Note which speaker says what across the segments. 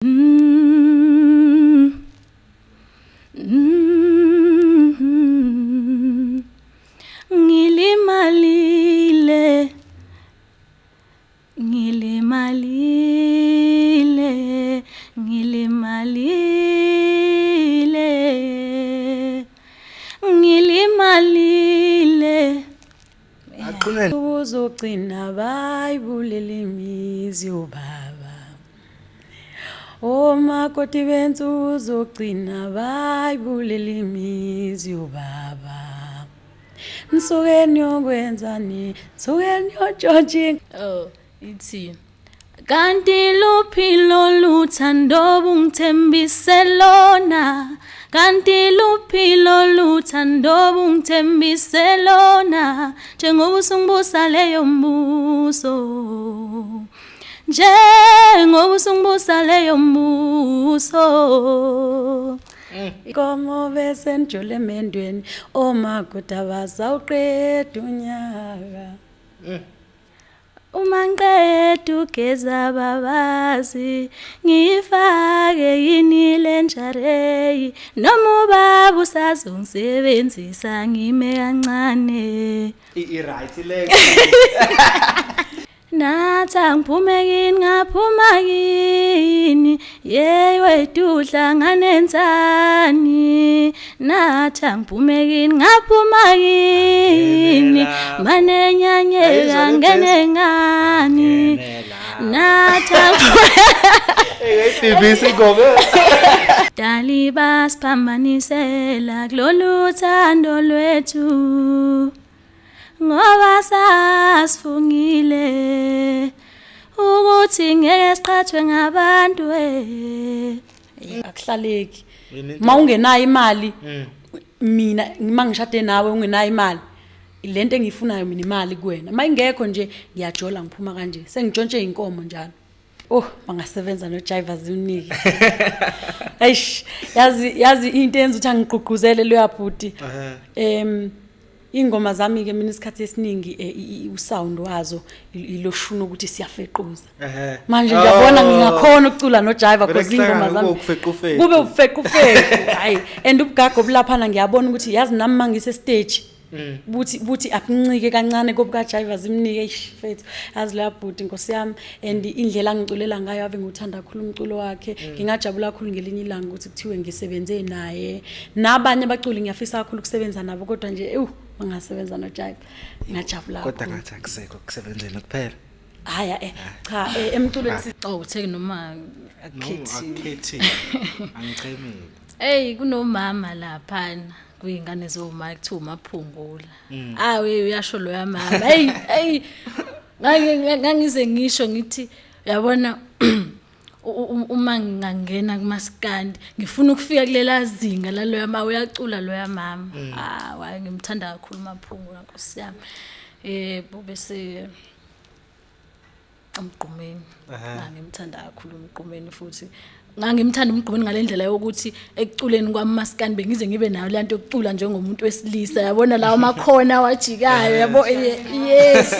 Speaker 1: Ngilimalile, ngilimalile, ngilimalile, ngilimalile.
Speaker 2: Aqinele.
Speaker 3: Uzogcina bayibulele imizi yobaba. Omakoti bensuku zogcina bayibulele imizi yobaba. Nisuke niyokwenzani? Nisuke niyotshontsha.
Speaker 1: Oh, ithi kanti luphi lolu thando bungithembise lona, kanti luphi lolu thando bungithembise lona, njengoba usungibusa leyo mbuso, njengoba usungibusa leyo mbuso.
Speaker 3: Inkomo bese nijule emendweni, omakoti abasawuqeda unyaka.
Speaker 1: Uma ngiqeda ugeza babazi, ngiyifake yini le njareyi, noma ubaba usazongisebenzisa ngime kancane.
Speaker 2: I-right le.
Speaker 1: Nathi angiphume kini, ngaphuma kini, yeyi wedudla nganenzani. Nathi angiphume kini, ngaphuma kini, mane nyanyeka ngene ngani. Nathi
Speaker 2: BBC ingoma.
Speaker 1: Dali basiphambanisela kulolu thando lwethu, ngoba sasifungile ukuthi ngeke siqhathwe ngabantu.
Speaker 3: Akuhlaleki.
Speaker 2: Yini into-
Speaker 3: Ma ungenayo imali, mina uma ngishade nawe ungenayo imali, lento engiyifunayo mina imali kuwena. Ma ingekho nje ngiyajola, ngiphuma kanje. Sengitshontshe inkomo njalo. Oh, bangasebenza noJaiva Zimnike. Eish, yazi into enza ukuthi angigqugquzele loya bhuti. Ingoma zami ke mina isikhathi esiningi usound wazo iloshuna ukuthi siyafequza. Manje ngiyabona ngingakhona ukucula noJaiva
Speaker 2: Vele
Speaker 3: because ingoma
Speaker 2: kuhlangane
Speaker 3: zami
Speaker 2: kube ukufequfequ.
Speaker 3: Kube ufequfequ. Hayi, and ubugago obulaphana ngiyabona ukuthi yazi nami mangise stage. Buthi abuncike kancane kobuka Jaiva Zimnike, eish mfethu. Yazi la bhuti, Nkosi yami, and indlela angiculela ngayo, ave ngiwuthanda kakhulu umculo wakhe. Ngingajabula kakhulu ngelinye ilanga ukuthi kuthiwe ngisebenze naye. Nabanye abaculi ngiyafisa kakhulu ukusebenza nabo, kodwa nje ewu bangasebenza noJaiva. Ngingajabula
Speaker 2: Kodwa
Speaker 3: kakhulu.
Speaker 2: ngathi akusekho kusebenzeni kuphela.
Speaker 3: Haya cha, emculweni
Speaker 1: Oh, uthe noma
Speaker 2: No,
Speaker 1: akukhethi.
Speaker 2: akukhethi. Angichemile.
Speaker 1: Hey, kunomama laphana kuyingane zoma kuthiwa uMaphungula. Ah, we uyasho loya mama. Hey, hey. Ngangize ngisho ngithi uyabona uma ngingangena kumaskandi ngifuna ukufika kulela zinga laloya mama, uyacula loya mama. Ah, waye ngimthanda kakhulu uMaphungula, Nkosi yami. Yebo, bese uMgqumeni. Ngangimthanda kakhulu uMgqumeni, futhi ngangimthanda uMgqumeni ngalendlela yokuthi ekuculeni kwami maskandi bengize ngibe nayo le nto yokucula njengomuntu wesilisa, yabona lawo makhona wajikayo, yabo, yes,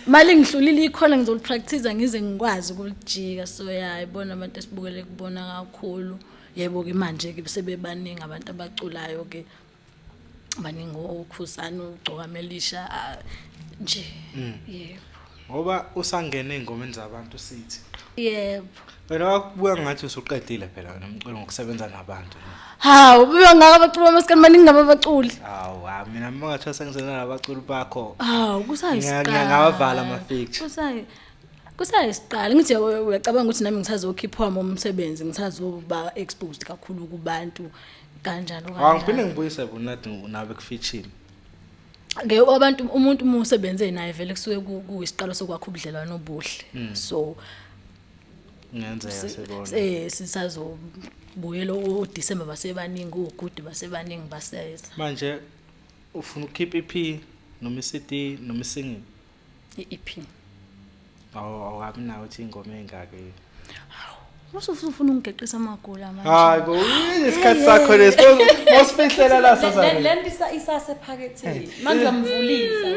Speaker 1: mali ngihlulile ikhona, ngizolipractice ngize ngikwazi ukulijika. So ya, ibona abantu esibukele kubona kakhulu. Yebo ke, manje ke sebebaningi abantu abaculayo ke, baningi, oKhuzani, uGcokama Elisha, ah, nje yebo.
Speaker 2: Ngoba usangene ey'ngomeni zabantu sithi.
Speaker 1: Yebo.
Speaker 2: Wena wakubuka ngathi usuqedile phela wena umculo ngokusebenza nabantu.
Speaker 1: Hawu, bebangaka abaculi bamaskandi, baningi ngaba abaculi.
Speaker 2: Hawu, ha mina uma ngathiwa sengisebenza nabaculi bakho.
Speaker 1: Hawu, kusayisiqala.
Speaker 2: Ngingawavala ama-feature.
Speaker 1: Kusayisiqala. Ngithi uyacabanga ukuthi nami ngisazokhipha wami umsebenzi, ngisazoba exposed kakhulu kubantu kanjalo
Speaker 2: Hawu, ngiphinde
Speaker 1: kanjalo.
Speaker 2: ngibuyise bonathi nawe kufeature.
Speaker 1: Ke abantu, umuntu uma usebenze naye vele kusuke kuyisiqalo sokwakha ubudlelwano obuhle. So
Speaker 2: Ngenzeka sibona.
Speaker 1: Sisazobuyela oDecember, basebaningi, oGood basebaningi baseza.
Speaker 2: Manje ufuna ukukhipha EP noma i-CD noma i-single?
Speaker 1: I-EP.
Speaker 2: Awu, awukabi nawo ukuthi ingoma ey'ngaki?
Speaker 1: Usufuna ungigeqisa amagula manje.
Speaker 2: Hayi bo, isikhathi sakho lesi. Mosifihlela la sasa.
Speaker 3: Le nto isasephaketheni. Manje uyamvulisa.